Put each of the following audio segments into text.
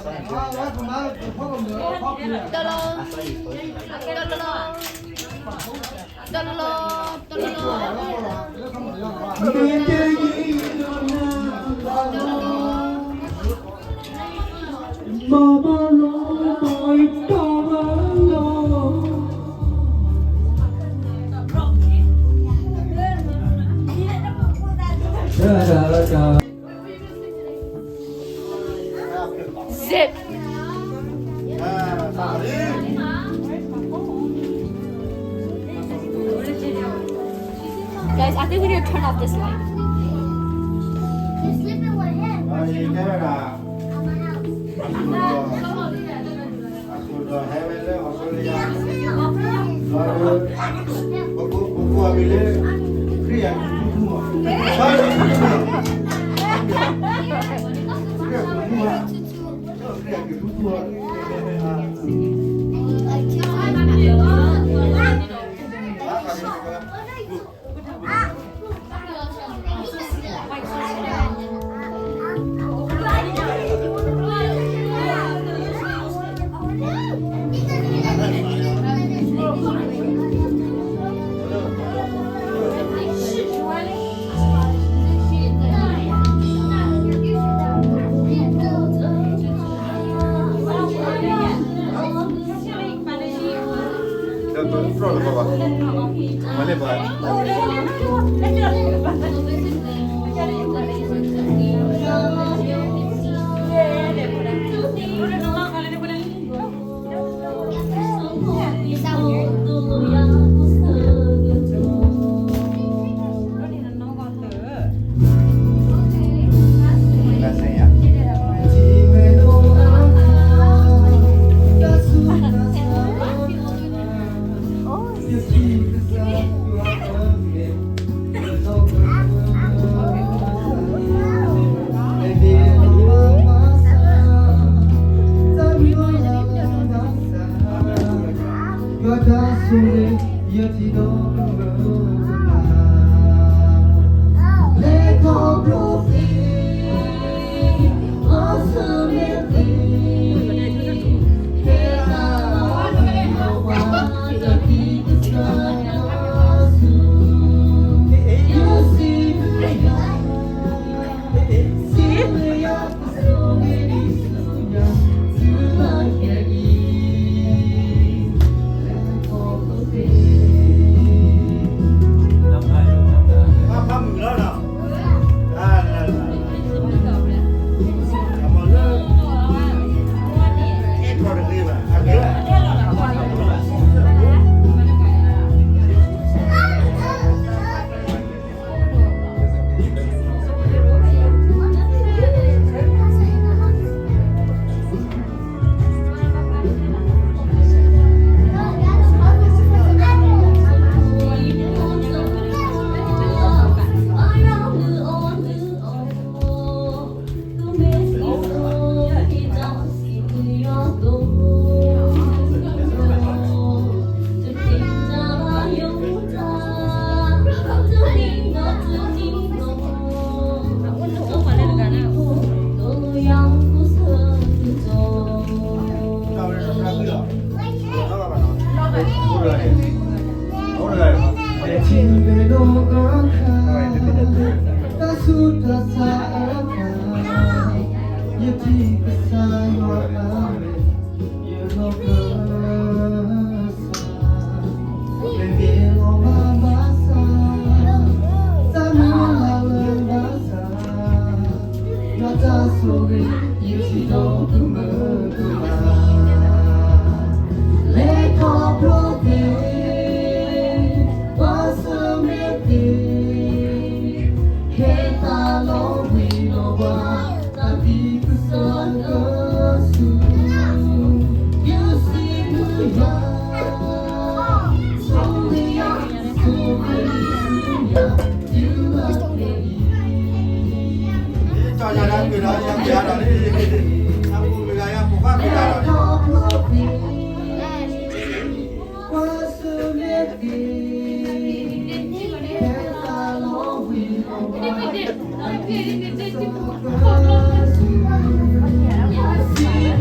တလီၤ, တလီၤ, တလီၤ, တလီၤ, တလီၤ. Zip. Guys, I think we need to turn off this light. အဃိဒီးဟဲဝဲလၢ Australia ဒီး ပကိးအမံၤလၢ ခရံာ်အက့ၤထူၣ်ထူၣ်မး, ခရံာ်အက့ၤထူၣ်ထူၣ်မး, ခရံာ်အက့ၤထူၣ်ထူၣ်မး.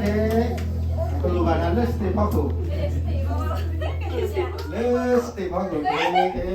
ကဲ, ကလိၣ်ဘၣ်နၤလၢ stage ဖီခိၣ်, လၢ stage ဖီခိၣ်, ကဲ, ကဲ.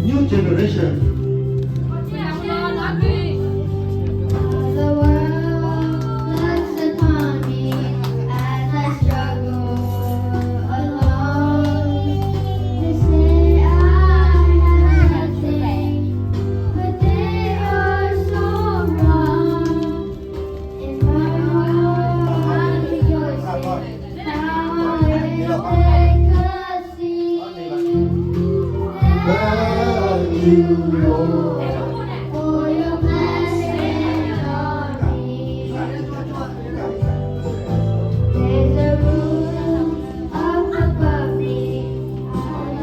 New generation. The world looks upon me as I struggle alone. They say I have nothing, but they are so wrong. In my heart I'm rejoicing, now I will take a seat. Thank you, Lord, for your blessing on me. There's a roof up above me. I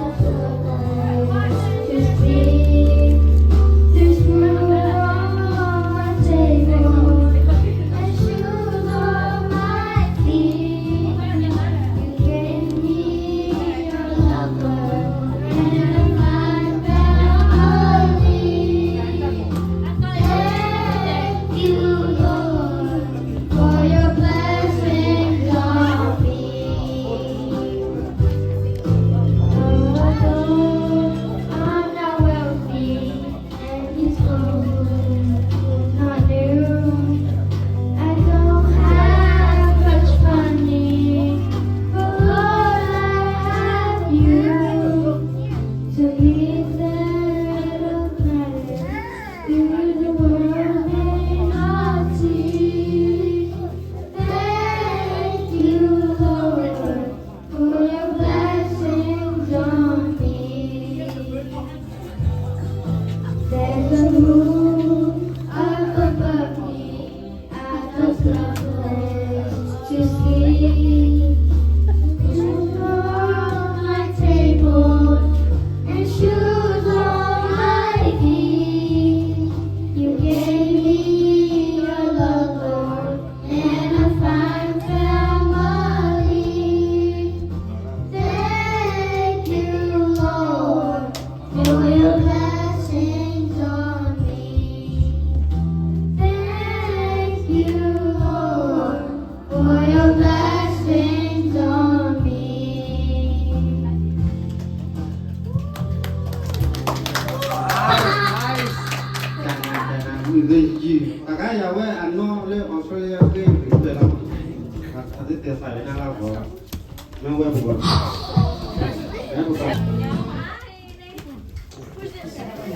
am so glad to speak. There's food on my table and shoes on my feet. You gave me your lover and my family. တဂၤယၤဝဲအနီၢ်လၢ Australia က့ၤပှဲၤလီၤ, အသ့တဲသးဝဲဒၣ်လၢဂီၤ, မ့ၢ်ဝဲပဂီၤ, မ့ၢ်ပဂီ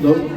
ၤ,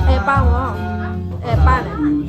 အဲၣ်ပၢ်မၢ်, အဲၣ်ပၢ်န့ၣ်.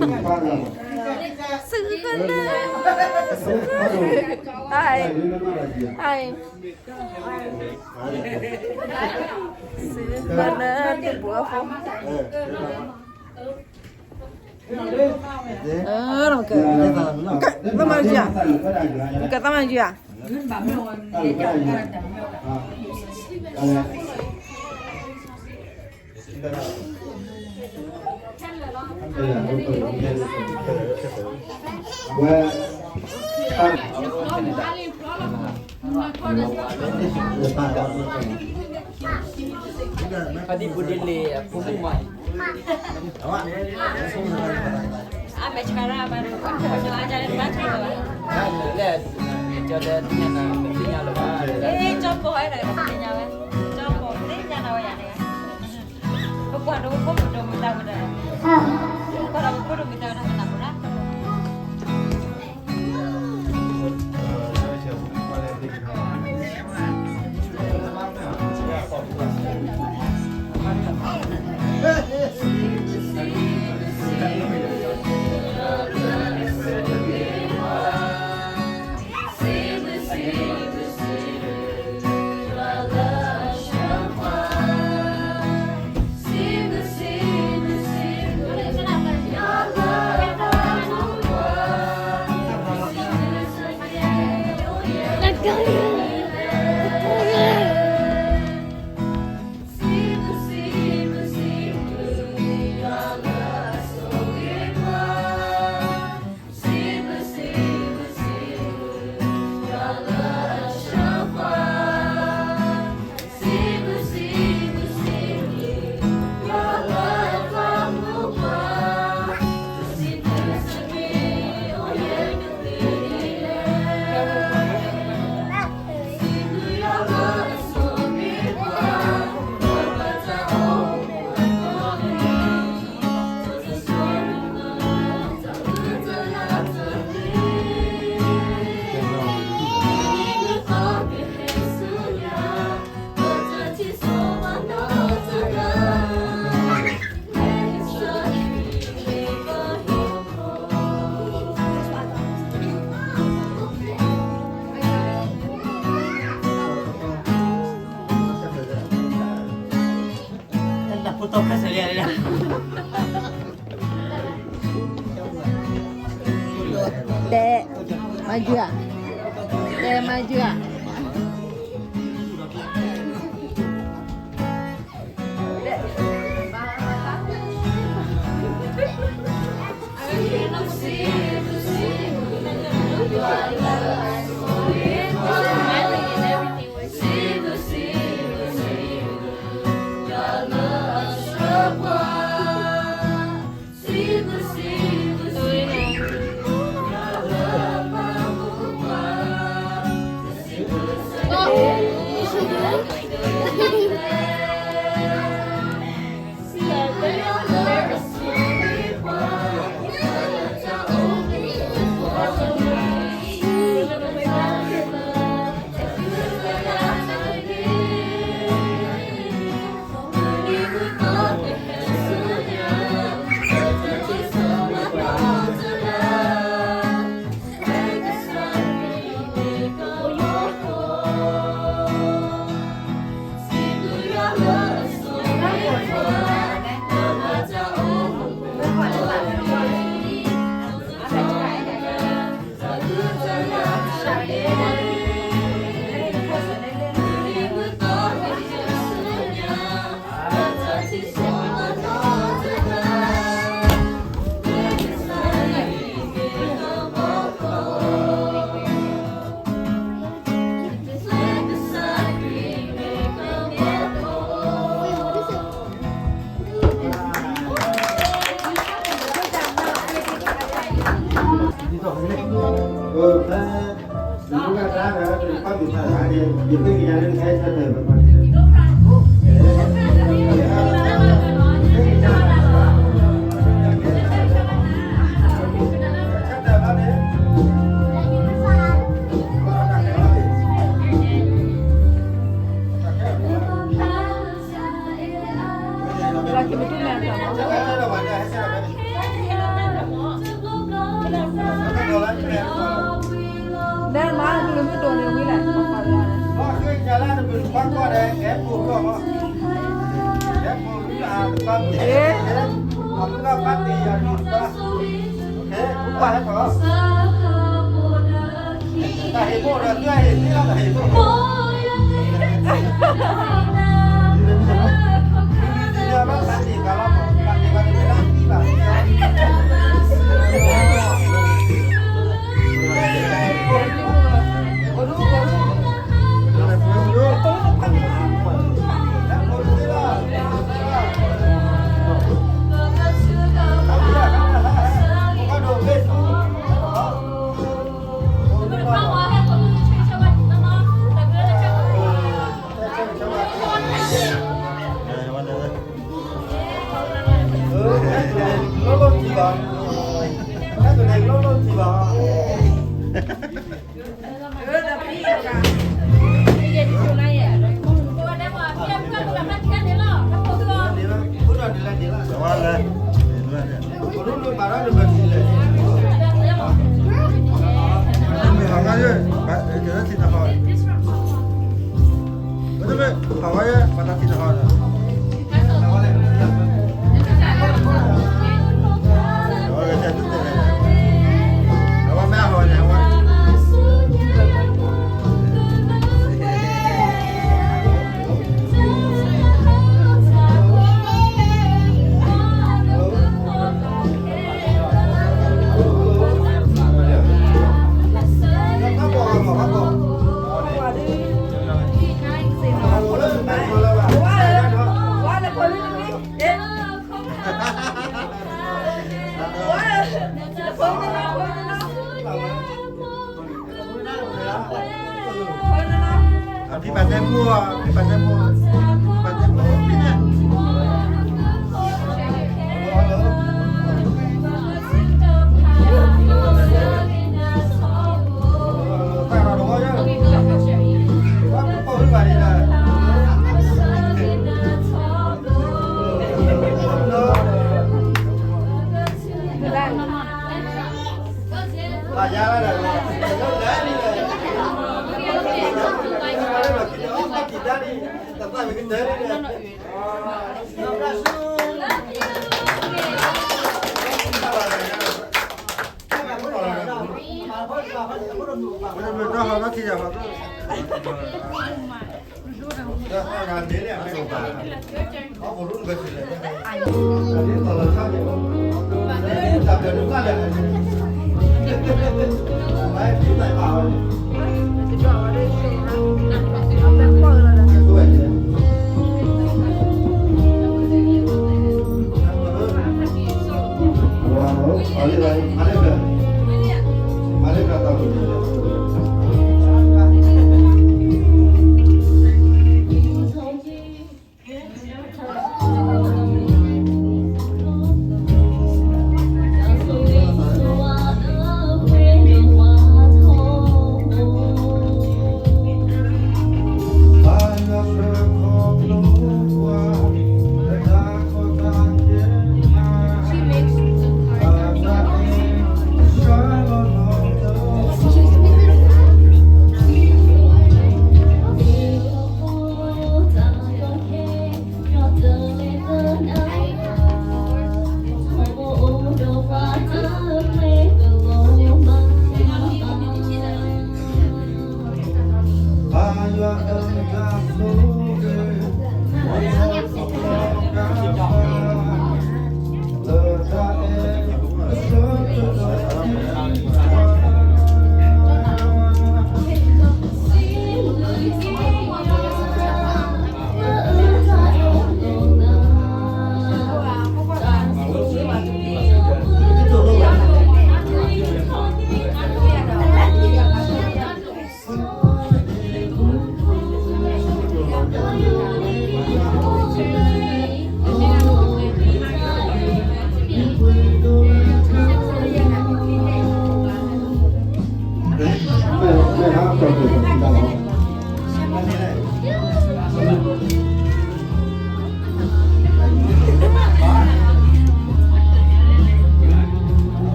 စုကလၢ, စုကလၢ, ဟါ, ဟါ, စုကလၢ တဘိအဖိ, အ, ကဲ, သးမၤယၤ, ကဲသးမၤယၤ.တဲ, မၤယၤ, တဲမၤယၤ. ကွၢ်ကွၢ်ဒီး ကဲပူၤလီၤမး, ကဲပူၤလီၤ, တပၢ်ပူၤ, အမုၢ်ဂၢ်ပၢ်တ့ၢ်ယၤတပၢ်, ကဲပူၤကွၢ်ဟဲထီၣ်, တၢ်ဟ့ၣ်မိၢ်ဒီး သုဟ့ၣ်သ့လီၤ တၢ်ဟ့ၣ်မိၢ်, ပၢ်တ့ၢ်ဘၣ်တ့ၢ်ဘၣ်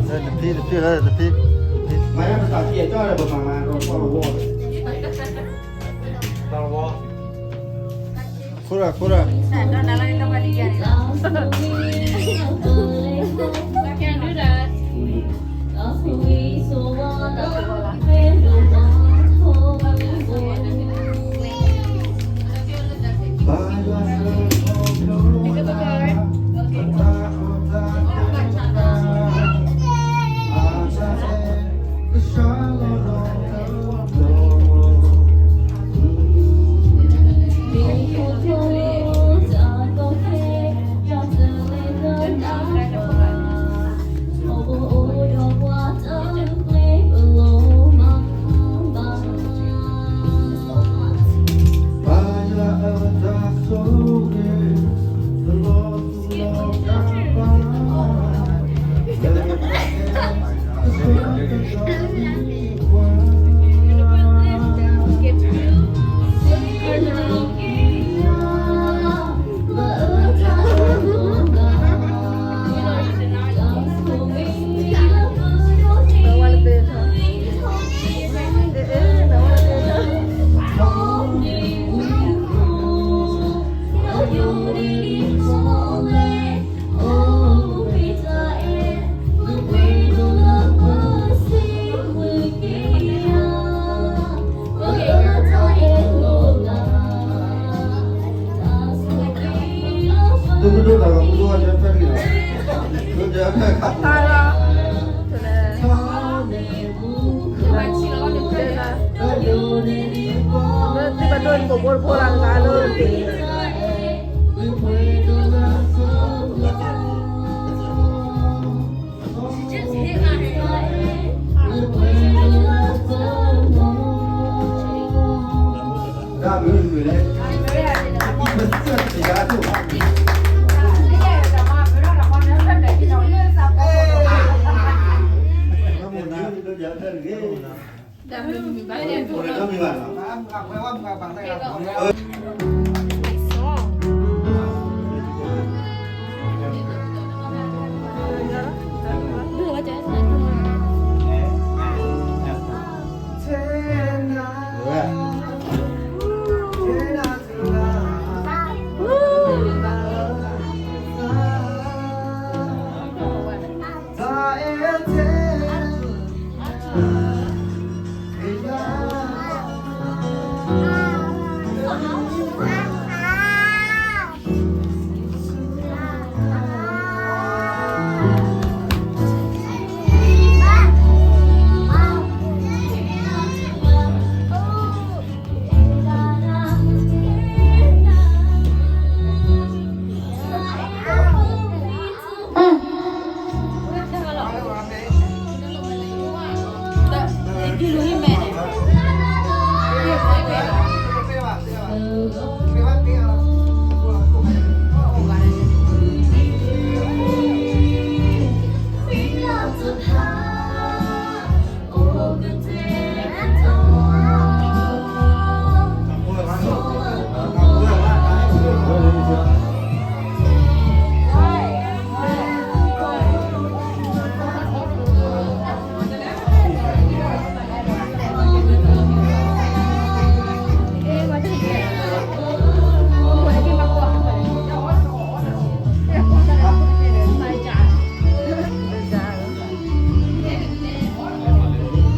တဖံး တဖံး တဖံး မၤယါပသးဖံးအကၠီဒီး ပမၤမၤဒီး တၢ်ဝီ ခိၣ်ရၣ် ခိၣ်ရၣ်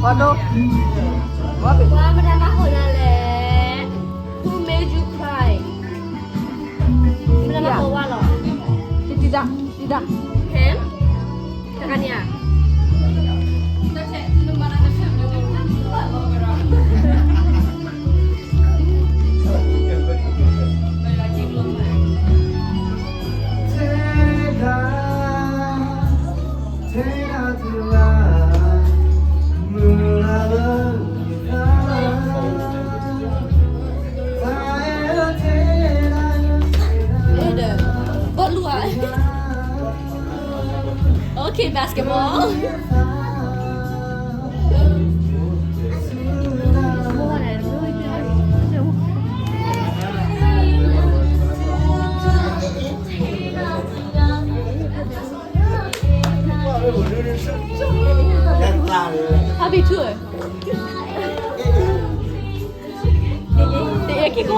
ပှၤဒိ ဝါမတၤမၤဟိုနၤလဲၣ်. Who made you cry? မတၤမၤဟိဝါလီၤ. တံၤဒၣ် တံၤဒၣ် him တခါန့ၣ်ဧါ. ဘီလူၤဧါ. Okay, basketball. ပှၤ Happy tour. Thank you.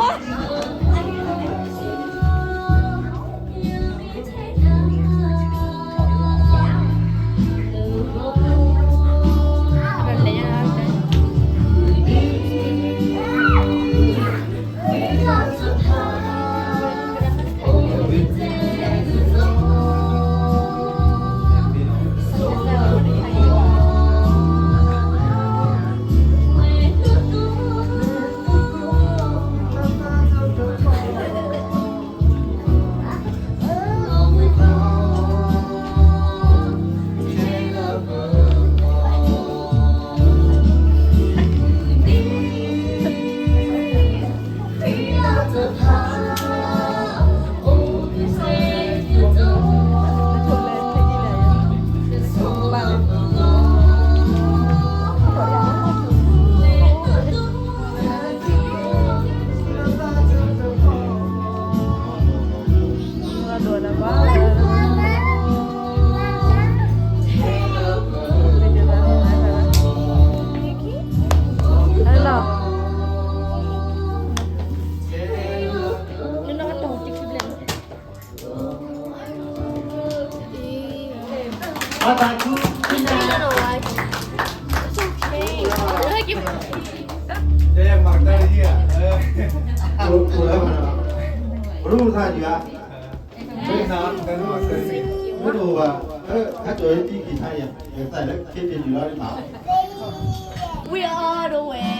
We are the way.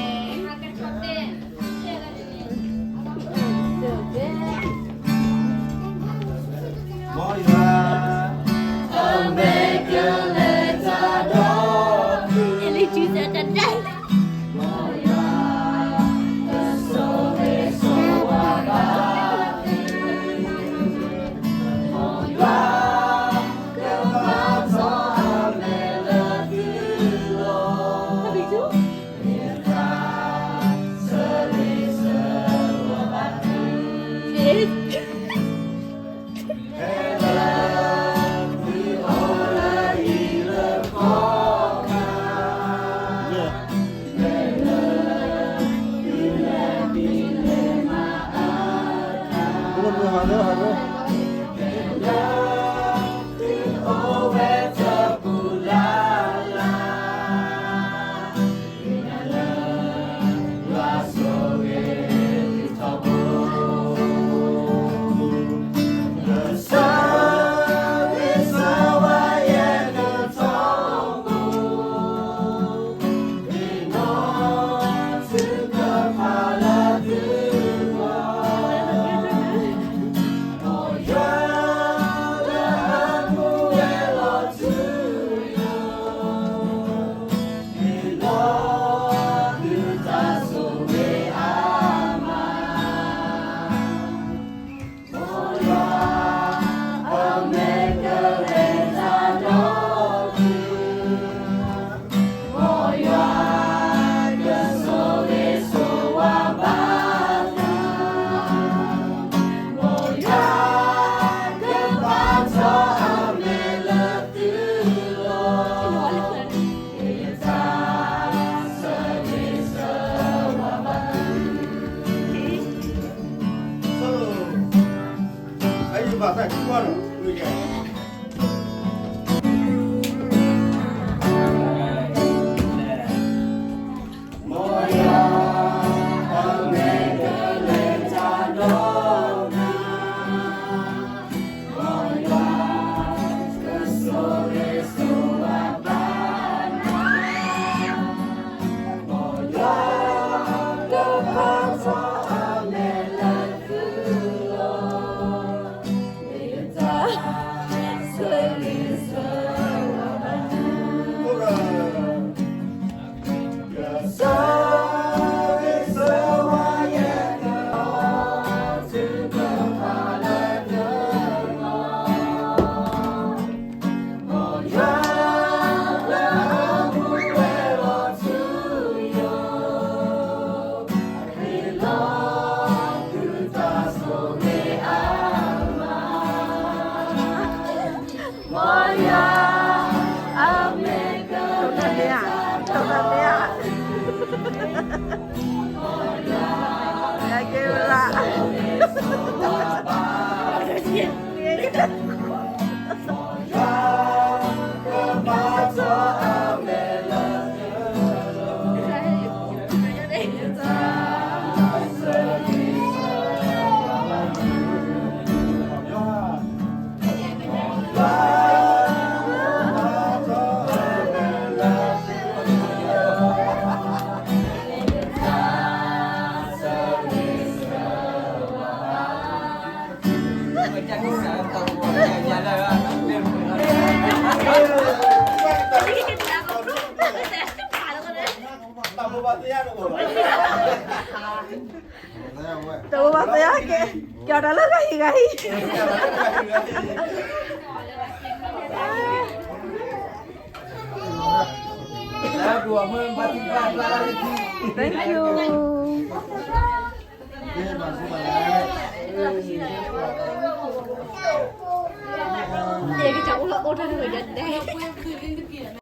မ့ၢ်ဧါ, ကဲဝဲဒၣ်, တၢ်ဘိးဘၣ်သ့ၣ်ညါက့ၤ, ကၠီၤတၢ်လၢဂၤဟံၣ်ဂၤဟံၣ်. Thank you.